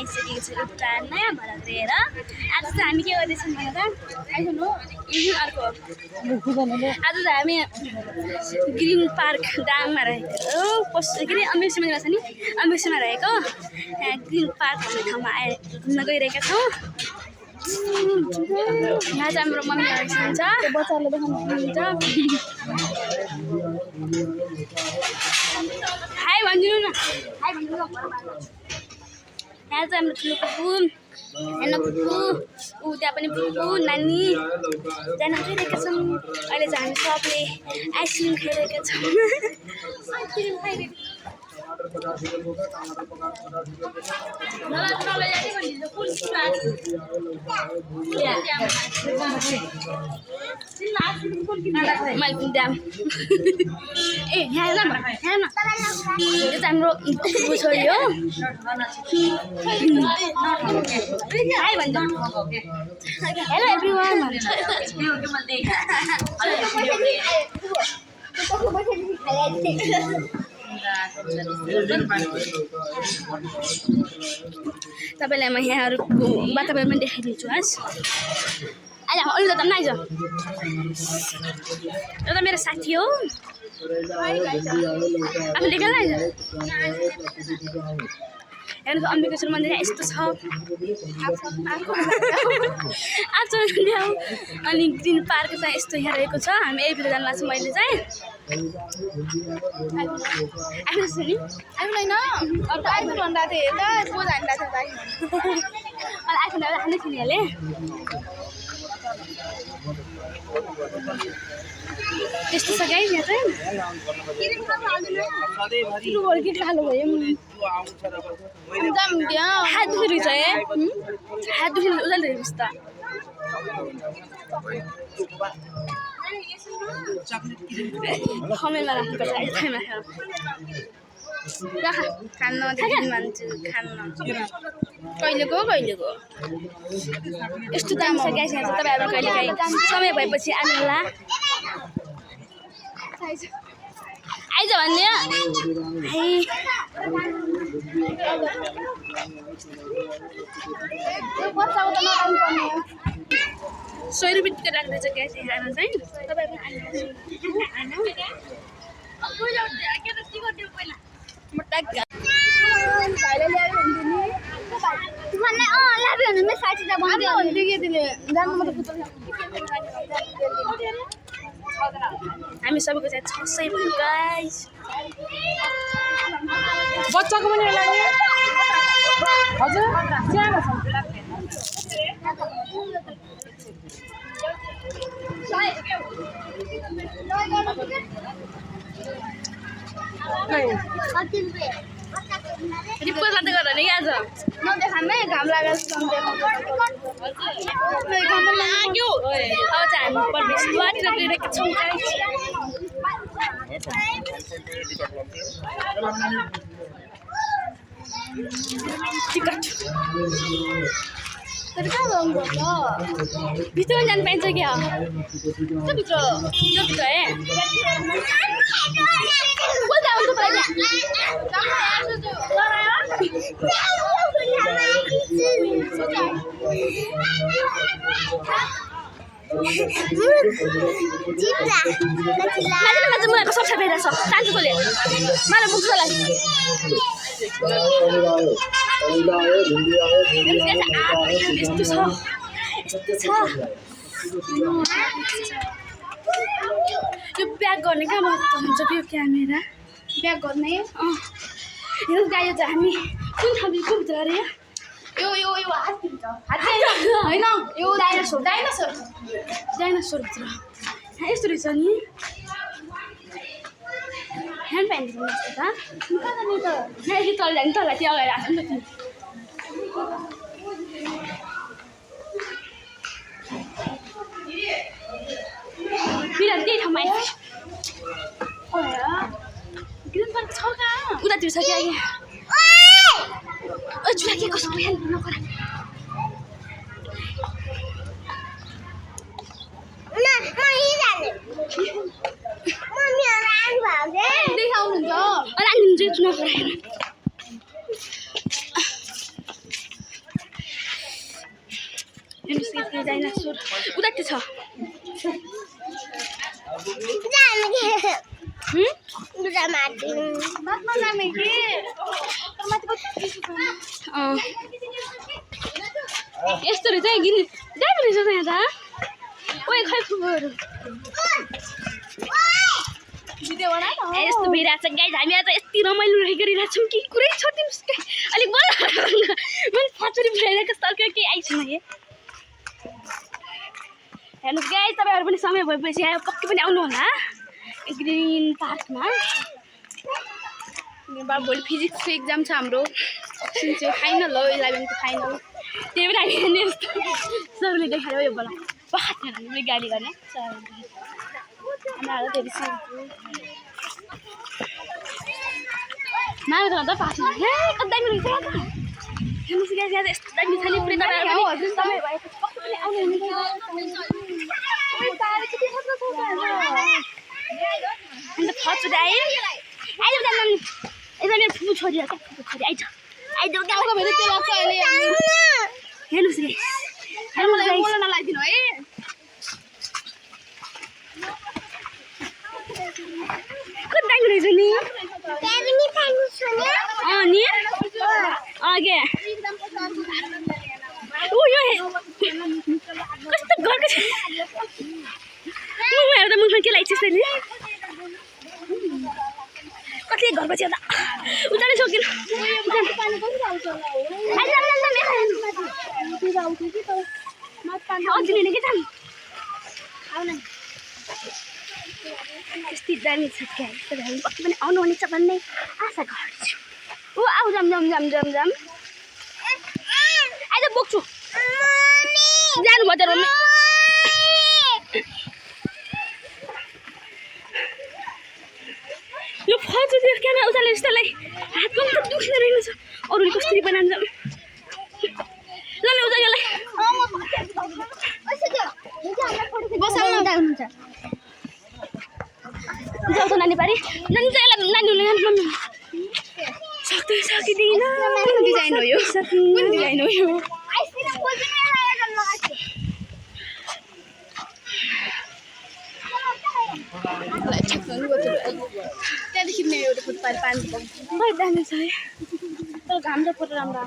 आइसकेको छ एउटा नयाँ भरत लिएर। आज चाहिँ हामी के गर्दैछौँ भने त अर्को आज चाहिँ हामी ग्रिन पार्क दाङमा रहेको के अरे अम्बेसीमा छ नि अम्बेसीमा रहेको यहाँ ग्रिन पार्क भन्ने ठाउँमा घुम्न गइरहेका छौँ। यहाँ चाहिँ हाम्रो मम्मीहरू हुनुहुन्छ बच्चाहरूले देखाउनुहुन्छ। हाई भनिदिनु न हाई भनिदिनु। यहाँ चाहिँ हाम्रो ठुलो कुकु हेर्न कुकु ऊ त्यहाँ पनि कुकु नानी जान खाइरहेका छौँ। अहिले चाहिँ हामी सबले आइसक्रिम खाइरहेका छौँ। ए यहाँ हेर्न हेर्न यो चाहिँ हाम्रो कुकुरको छोरी हो। हाई भन्छ हेलो एभ्रिवान तपाईँलाई म यहाँहरूको वातावरण पनि देखाइदिन्छु। आज अहिले अरू त नआइज यो त मेरो साथी हो आफू देखाइ आइज। हेर्नु अम्बिकेश्वर मन्दिर यस्तो छ अनि ग्रिन पार्क चाहिँ यस्तो यहाँ रहेको छ। हामी यही भित्र जानु लाग्छ। मैले चाहिँ आइफोन अब आइफोन भन्दा थियो यता पोज हान्दा थियो आइफोन हान्दै किनिहालेँ। त्यस्तो छ गाइस यहाँ चाहिँ के खानु भयो हात दुखेको छ हात दुखेर उजाल हेर्नुहोस् त। कमेन्टमा राख्नुपर्छ आइफोनमा खान्न मान्छु खान्न कहिलेको यस्तो दाम छ ग्यास यहाँ तपाईँहरू कहिले काहीँ समय भएपछि आउनु होला। आइज भन्ने 100 रुपियाँ टिकट राख्दैछ ग्यास यहाँ चाहिँ तपाईँहरू हामी सबैको चाहिँ 600 भयो गाइस। बच्चाको पनि लाग्यो हजुर ज्यादा छ रिपोर्ट लाँदै गर्दा नि आज नदेखामै घाम लागेको छ अब चाहिँ हामी प्रवेश द्वारतिर गइरहेका छौँ। टिकट भित्र जानु पाइन्छ क्या भित्र यो भित्र मलाई सब भेटा छ चान्छु कसले मलाई बुक्छ लागि यस्तो छ यो ब्याग गर्ने कहाँ मजा हुन्छ त्यो क्यामेरा ब्याग गर्ने यो गाडी चाहिँ हामी कुन ठाउँको भित्र अरे यो हात्ती होइन यो डाइनासोर भित्र यस्तो रहेछ नि ह्यान्ड प्यान्ट तल जाने तल त्यो अगाडि आएको नि त त्यही ठाउँमा ग्रिन पार्क छ कहाँ उतातिर छ कि अहिले चुला के कसो नगरा देखाउनुहुन्छ चुना उता त्यो छ यस्तो रहेछ है गिरी दामी रहेछ त यहाँ त ओइ खै फुपूहरू यस्तो भइरहेको छ गाइज हामी आज यति रमाइलो गरिरहेको छौँ कि कुरै छोडिदिनुहोस् क्या अलिक बल्ल मैले फचुरी भइरहेको तर्क केही आइछन् है हेर्नुहोस् गाइज तपाईँहरू पनि समय भएपछि आयो पक्कै पनि आउनु होला ग्रिन पार्कमा भोलि फिजिक्सको एक्जाम छ हाम्रो फाइनल हो 11को फाइनल त्यही पनि हामी यस्तो सबैले देखायो यो बोला पखाएर हामीले गाडी गर्ने माग्दा त पास कता रहेछ हेर्नुहोस् गाइज आज यस्तो दामी छ नि पुरै तपाईँहरू अन्त फचुरी आयो अहिले यता मेरो फुपू छोरी फुपू छोरी आइज गाउँको भेरि त्यो लाग्छ अहिले हेर्नुहोस् मलाई बोल्न नलाइदिनु है कति दामी रहेछ नि नि अघि ऊ यो कस्तो घरको छ हेर्दा मुखमा के लाग्छ यसरी कति घरको छ उता नै सकिन यस्तै दामी छ क्या हामी पक्कै पनि आउनु हुनेछ भन्ने आशा गर्छु ऊ आऊ जाम आइज बोक्छु जानु भयो तर यो फचुरी क्या उताले यस्तोलाई हातमा त दुख्ने रहेछ अरूले कसरी बनान्छ ल उता यसलाई जाऊ त नानी पारी नानी चाहिँ यसलाई नानीहरूले सक्दै सकिँदैन कुन डिजाइन हो यो त्यहाँदेखि एउटा फुटपाथ पानी खै दामी छ है तर घाम त पुरा राम्रो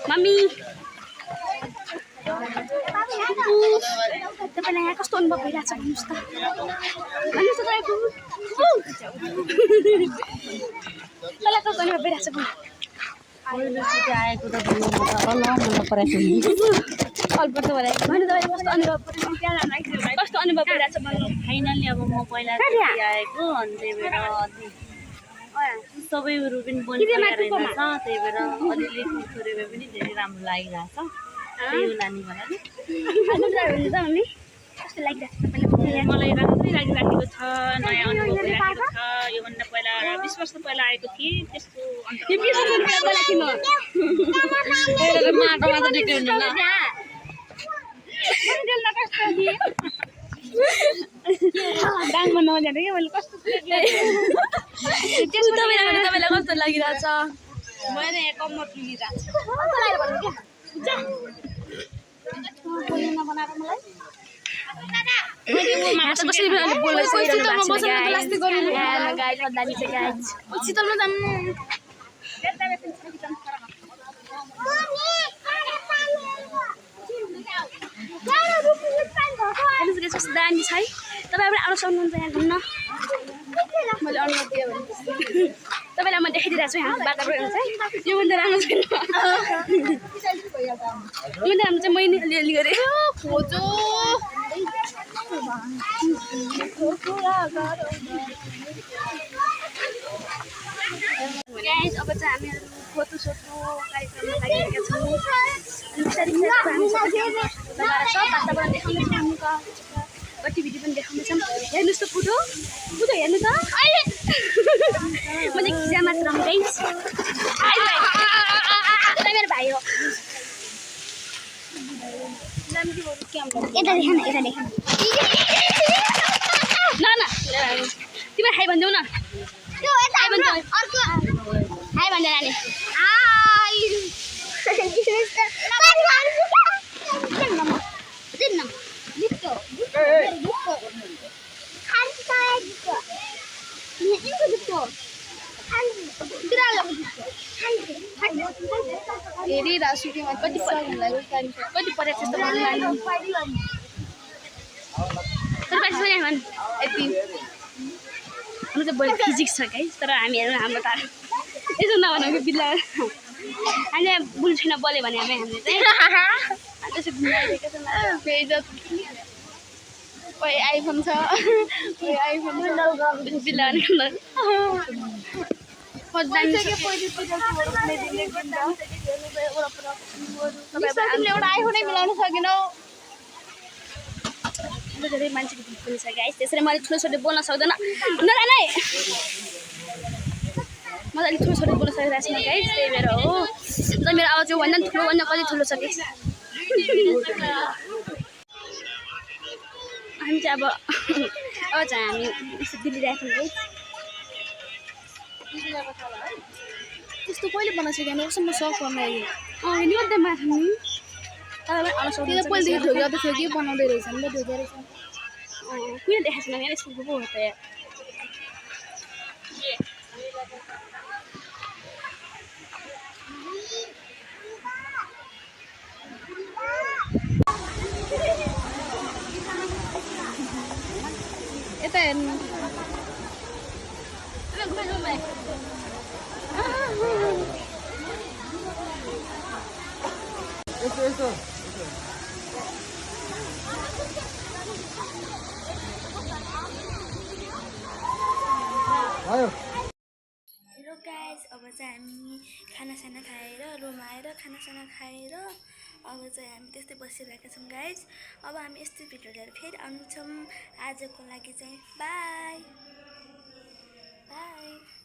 मम्मी तपाईँलाई यहाँ कस्तो अनुभव भइरहेको छ भन्नुहोस् त तपाईँलाई कस्तो अनुभव भइरहेको छ आएको त कस्तो अनुभव भइरहेको छ भन्नु फाइनली अब म पहिला आएको अनि त्यही भएर सबैहरू पनि बोलिरहेको रहेछ त्यही भएर अलिअलि छोरी भए पनि धेरै राम्रो लागिरहेछ त्यही हो नानी मलाई मलाई राम्रै लागिराखेको छ नयाँ अनुभव भइराखेको छ योभन्दा पहिला 20 वर्ष पहिला आएको थिएँ त्यस्तो माटोमा त टिक्यो नि डाङमा नजाने क्या मैले कस्तो तपाईँलाई कस्तो लागिरहेछ मैले यहाँ कम्मर पुगिरहेको दामी छ है तपाईँ आउनु सक्नुहुन्छ यहाँ घुम्न मैले अनुमति दिएँ भने तपाईँलाई म देखाइदिइरहेको छु यहाँ वातावरण चाहिँ योभन्दा राम्रो छैन योभन्दा राम्रो चाहिँ मैले अलिअलि गरेँ खोजो अब चाहिँ हामीहरू फोटो कार्यक्रममा लागिरहेका छौँ अनि सब वातावरण देखाउनेछौँ हामी गतिविधि पनि देखाउनेछौँ हेर्नुहोस् त फुटो हेर्नु त म चाहिँ खिजा मात्र गाइस मेरो भाइ हो यता देखा न तिमीलाई हाई भनिदेऊ न हाई भन्छ नानी हेरी रासुकीमा कति परेको छ यति हाम्रो त बढी फिजिक्स छ गाइस तर हामीहरू हाम्रो त यसो नभनौँ कि बिल्ला हामीले बुल छैन बोल्यो भने हामीले चाहिँ त्यसो घुमाइदिएको छ बेइज्जत कोही आइफोन छ कोही आइफोन बिल्ला तिमीले एउटा आइफोनै मिलाउन सकेनौ धेरै मान्छेको भिड पनि छ गाइस त्यसरी मैले ठुलो छोटो बोल्न सक्दैन नरान है म त अलिक ठुलो छोटो बोल्न सकिरहेको छैन गाइस त्यही भएर हो तर मेरो आवाज चाहिँ भन्दा ठुलो भन्दा कति ठुलो छ गाइस हामी चाहिँ अब चाहिँ हामी यस्तो दिल्ली गएको थियौँ त्यस्तो कहिले बनाएको छैन कसम सक बनायो नि अन्त माथि नि तपाईँलाई आउन सक्दैन त्यो पहिलेदेखि ठोक्दा थियो कि बनाउँदै रहेछ नि त ढोक्दै रहेछ कुन देखाएको छैन मेरो स्कुलको पो हो त यता हेर्नु हेलो गाइस अब चाहिँ हामी खानासाना खाएर रुममा आएर खानासाना खाएर अब चाहिँ हामी त्यस्तै बसिरहेका छौँ गाइस अब हामी यस्तै भिडियो लिएर फेरि आउँछौँ आजको लागि चाहिँ बाई बाई